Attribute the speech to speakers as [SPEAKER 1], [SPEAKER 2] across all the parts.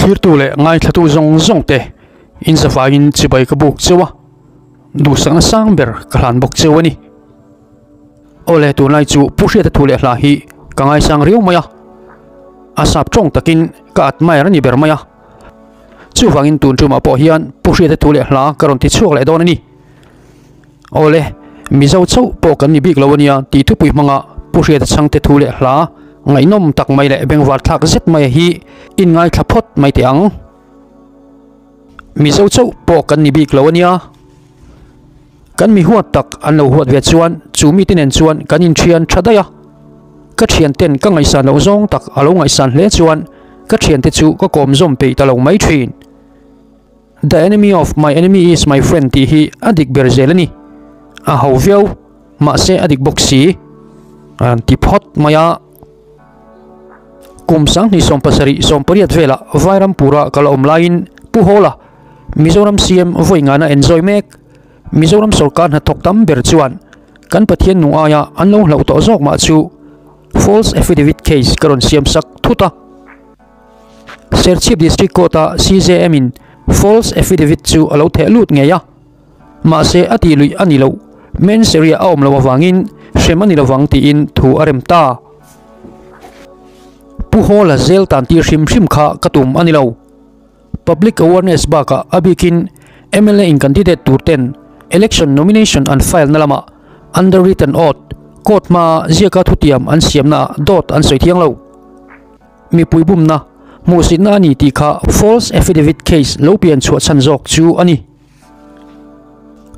[SPEAKER 1] Thlirtu leh ngaithlatu zawng zawng te in zavaiin chibai ka buk cheu a, duhsakna sang ber ka hlan bawk cheu a ni. Awle tunlai chu Pu Hriata thu leh hla hi ka ngaisang riau mai a, a sap tawng takin ka admire a ni ber mai a. Chuvangin tun tumah pawh hian Pu Hriata thu leh hla ka rawn ti chhuak leh dawn a ni. Awle, Mizo chauh pawh kan ni bik lo a nia tih thupui hmanga Pu Hriata chhangte thu leh hla ngaihnawm tak mai leh bengvar thlak zet mai hi inngaithla phawt mai teh ang. Mizo chauh pawh kan ni bik lo a nia. Kan mi huat tak an lo huat ve chuan chu mite nen chuan kan inthian tha daih a. Ka thianten ka ngaihsan loh zawng tak a lo ngaihsan hle chuan ka thiante chu ka kawm zawm peih ta lo mai thin. The enemy of my enemy is my friend tih hi a dik ber zel a ni. A ho viau, mahse a dik bawk si. An ti phawt mai a. Kum 2017 18 velah Vairampura ka la awm laiin Pu Hawla, Mizoram CM vawi ngana enjoy mek, Mizoram sorkar hnathawk tam ber chuan kan Pathian nung aia an lo hlauh tawh zawk mah chu false affidavit case ka rawn siam sak thut a. Serchhip District Court-a CJM in false affidavit chu a lo theh lut ngei a, mahse a tih luih a ni lo, mens area a awm loh avangin hrem a ni lovang tiin thu a rem ta. Pu Hawla zel tan tir hrim hrim kha ka tum a ni lo. Public awareness bakah a bikin mla in candidate tur ten election nomination an file na lamah underwritten oath, court hmaa ziaka thutiam an siamnaah dawt an sawi thiang lo. Mipui bumna, hmuhsitna a ni tih kha false affidavit case lo pian chhuah chhan zawk chu a ni.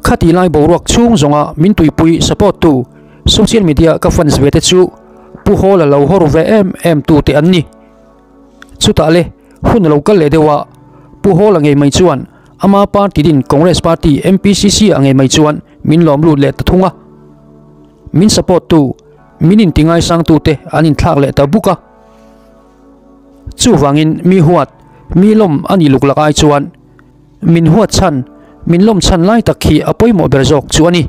[SPEAKER 1] Khati lai boruak chhung zawnga min tuipui support tu social media ka fans ve te chu Pu Hawla lo hawr ve em em tu te an ni. Chutah le hun a lo kal leh deuh a, Pu Hawla ngei mai chuan ama party din Congress party MPCC ah ngei mai chuan min lawm lut leh ta thung a. Min support tu, min inti ngaisang tu te an inthlak leh ta buk a. Chuvangin mi huat, mi lawm a nih luk lak ai chuan min huat chhan, min lawm chhan lai tak hi a pawimawh ber zawk chu a ni.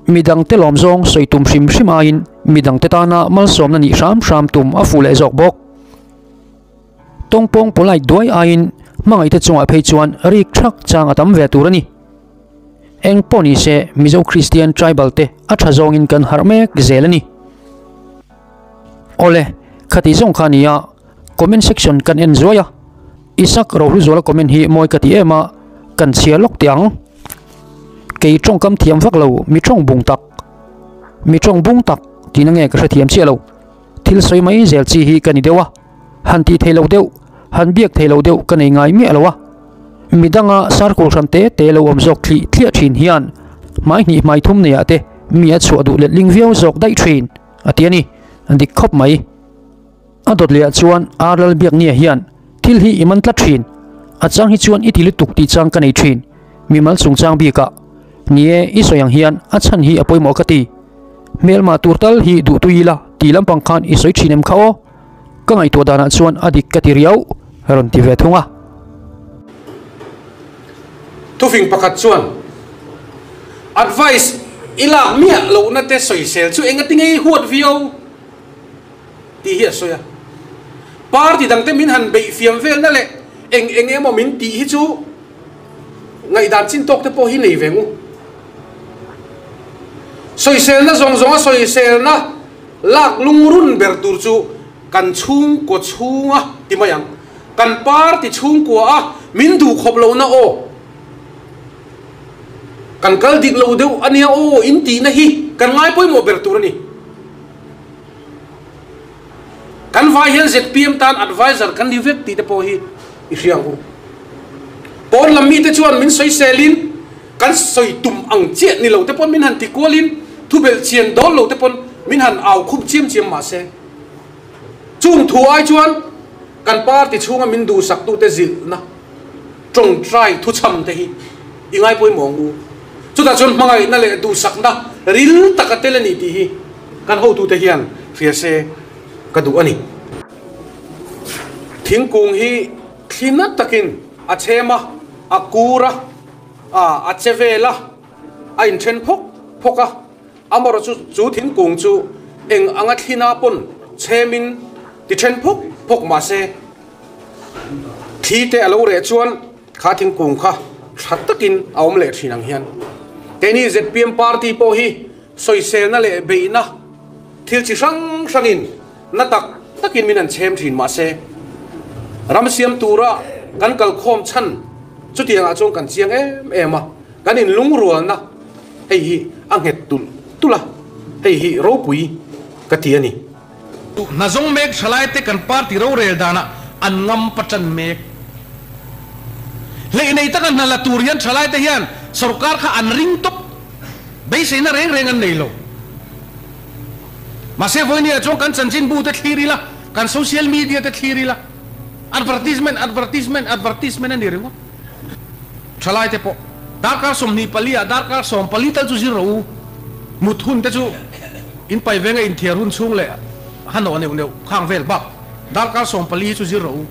[SPEAKER 1] Midangte lawm zawng sawi tum hrim hrim aiin midangte tana malsawmna nih hram hram tum a fuh leh zawk bawk. Tawngpawng polite duai aiin hmangaihte chungah phei chuan rik thak chang a tam ve tur a ni. Eng pawh ni se Mizo Kristian tribal te a tha zawngin kan harh mek zel a ni. Awle, khati zawng kha nia, comment section kan en zuai a, Isak Rohluzuala comment hi mawi ka ti em a, kan chhia lawk teh ang. Kei tawngkam thiam vak lo, mi tawng bung tak, mi tawng bung tak tihna nge ka hrethiam chiah lo. Thil sawi mai zel chi hi ka ni deuh a, han tih theih loh deuh, han biak theih loh deuh ka nei ngai miah lo a. Midanga circle hran te te lo awm zawk thlih thliah thin hian hmai hnih hmai thum neiah te mi a chhuah duh letling viau zawk daih thin a ti a ni, dik khawp mai. A dawt lehah chuan Ar Lalbiaknia hian thil hi i man tlat thin, a chang hi chuan i ti lutuk tih chang ka nei thin, mimal chungchang bikah. Ni e, i sawi ang hian a chhan hi a pawimawh ka ti. Hmelmah tur tal hi duh tui ila tih lampang khan i sawi thin em kha aw? Ka ngaihtuah danah chuan a dik ka ti riau, rawn ti ve thung a.
[SPEAKER 2] Thufing pakhat chuan advice i lak miah lohna te sawisel chu engati nge i huat viau tih hi a sawi a. Party dangte min han beih fiam velna leh eng eng emaw min tih hi chu ngaihdan chin tawk te pawh hi nei ve ngu. Sawiselna zawng zawnga sawiselna lak lungrun ber tur chu kan chhungkaw chhunga ti mai ang. Kan party chhungkua a min duh khawp lohna aw. Kan kal dik lo deuh a nia aw in tihna hi kan ngai pawimawh ber tur a ni. Kan vai hian zpm tan adviser kan ni vek tih te pawh hi i hria ang u. Pawn lam mite chuan min sawiselin kan sawi tum ang chiah ni lo te pawn min han ti kualin thubelh chian dawn lo te pawn min han au khup chiam chiam mah se. Chung thu ai chuan kan party chhunga min duhsaktute zilhna tawngtai thuchham te hi i ngai pawimawh ang u. Chutah chuan hmangaihna leh duhsakna ril taka tel a ni tih hi kan hotute hian hria se ka duh a ni. Thingkung hi thli na takin a chhem a, a kur a, a che vel a, a inthen phawk phawk a. Amarawh chu chu thingkung chu eng anga thlina pawn chhemin ti then phawk phawk mah se. Thli te a lo reh chuan kha thingkung kha tha takin a awm leh thin ang hian keini zpm party pawh hi sawiselna leh beihna thil chi hrang hrangin na tak takin min an chhem thin mahse ram siam tura kan kalkhawm chhan chutiangah chuan kan chiang em em a, kan inlungrualna hei hi a nghet tulh tulh a, hei hi ropui ka ti a ni.
[SPEAKER 3] Hnazawng mek thalaite kan party rorel danah an ngam patan mek. Hleih nei taka hna la tur hian thalaite hian sorkar kha an ring tawp. Beiseina reng reng an nei lo. Mahse vawinia chuan kan chanchinbu te thlir ila, kan social media te thlir ila, advertisement, advertisement, advertisement a ni ringawt. Thalaite pawh darkar 24 ah darkar 14 tal chu zir rawh u. Mut hun te chu in pai venga inthiar hun chhung leh hanawh neuh neuh khang vel bak darkar 14 hi chu zir rawh u.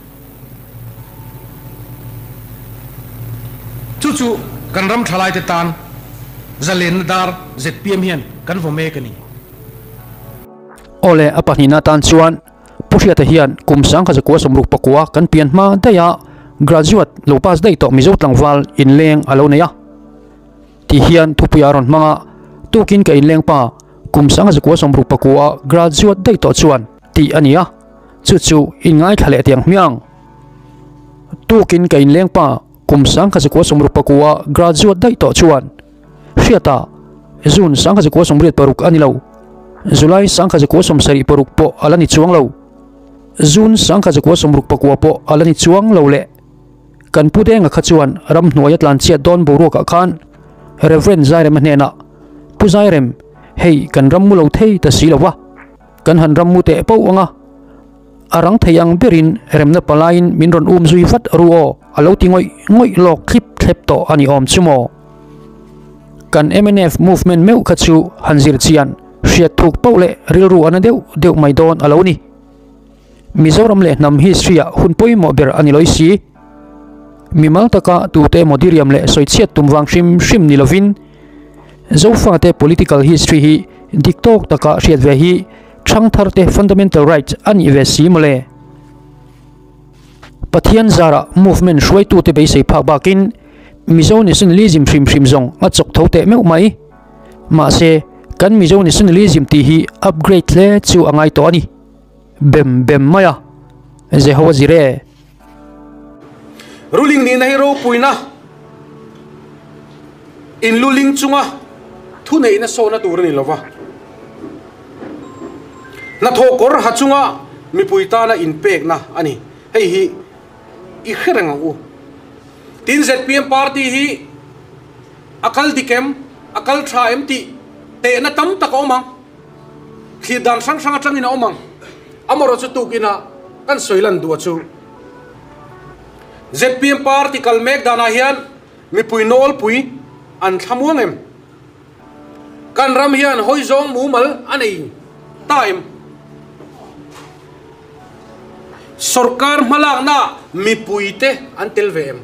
[SPEAKER 3] Chu chu kan ram thalaite tan zalenna dar zpm hian kan vaw mek a ni.
[SPEAKER 1] Awle, a pahnihna atan chuan Pu Hriata hian kum 1969 kan pian hma daih a graduate lo pass daih tawh Mizo tlangval inleng a lo nei a tih hian thupui a rawn hmang a, tukin ka inleng pa kum 1969 graduate daih tawh chuan tih a ni a, chu chu inngaithla leh tiang hmiang. Tukin ka inleng pa kum 1969 graduate daih tawh chuan Hriata, June 1986 a ni lo. July 1976 pawh a la ni chuang lo. June 1969 pawh a la ni chuang lo le. Kan Pu Denga kha chuan ramhnuaia tlanchhiat dawn boruakah khan Rev. Zairema hnenah, Pu Zairem, hei kan ram mu lo thei ta si lo va, kan han ram mu teh poh ang a, a rang thei ang berin remna palaiin min rawn um zui vat ru aw, a lo ti ngawih ngawih lawk thlip thlep tawh a ni awm chu maw? Kan mnf movement meuh kha chu han zir chian hriat thuk poh leh rilru a na deuh deuh mai dawn a lo ni. Mizoram leh hnam history ah hun pawimawh ber a ni lawi si. Mimal taka tute emaw diriam leh sawichhiat tum vang hrim hrim ni lovin Zofate political history hi dik tawk taka hriat ve hi thangtharte fundamental right a nih ve si mawle. Pathian zarah movement hruaitute beisei phak bakin Mizo nationalism hrim hrim zawng a chawk tho teh meuh mai. Mahse, kan Mizo nationalism tih hi upgrade hle chu a ngai tawh a ni. Bem bem mai a, Jehovah Jireh.
[SPEAKER 2] Ruling nihna hi ropuina inluling chunga thuneihna sawhna tur a ni lova. Hnathawh kawr ha chunga mipui tana inpekna a ni. Hei hi i hre reng ang u. Tin zpm party hi a kal dik em, a kal tha em tih tehna tam tak a awm ang. Thlir dan hrang hrang atangin a awm ang. Amaherawhchu tukin a kan sawi lan duh a chu zpm party kal mek danah hian mipui nawlpui an thlamuang em? Kan ram hian hawi zawng mumal a nei ta em? Sorkar hmalakna mipuite an tel ve em?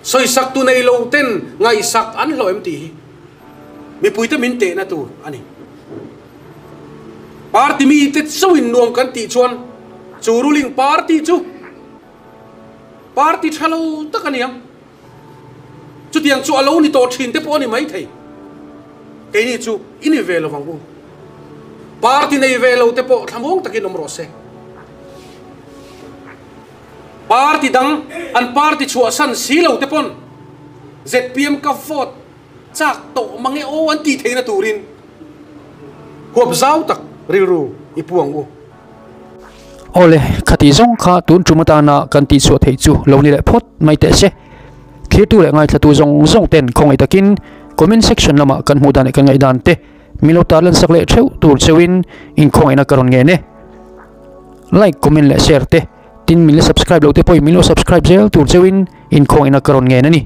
[SPEAKER 2] Sawisak tu nei lo ten ngaihsak an hlawh em tih hi mipuite min tehna tur a ni. Party mite chauhin nuam kan tih chuan chu ruling party chu party tha lo tak a ni ang. Chutiang chu a lo ni tawh thin te pawh a ni maithei. Keini chu i ni ve lovang u. Party nei ve lo te pawh thlamuang takin awm rawh se. Party dang an party chhuahsan si lo te pawn zpm ka vote chak tawh mange aw an tih theihna turin huap zau tak rilru i pu ang u.
[SPEAKER 1] Awle, khatih zawng kha tun tum atana kan tihchhuah theih chu lo ni leh phawt mai teh se. Thirtu leh ngaithlatu zawng zawng ten khawngaih takin comment section lamah kan hmuh dan leh kan ngaihdan te min lo tarlan sak leh theuh tur cheuhin inkhawngaihna ka rawn ngen e. Like, comment leh share te, tin min la subscribe loh te pawhin min lo subscribe zel tur cheuhin inkhawngaihna ka rawn ngen a ni.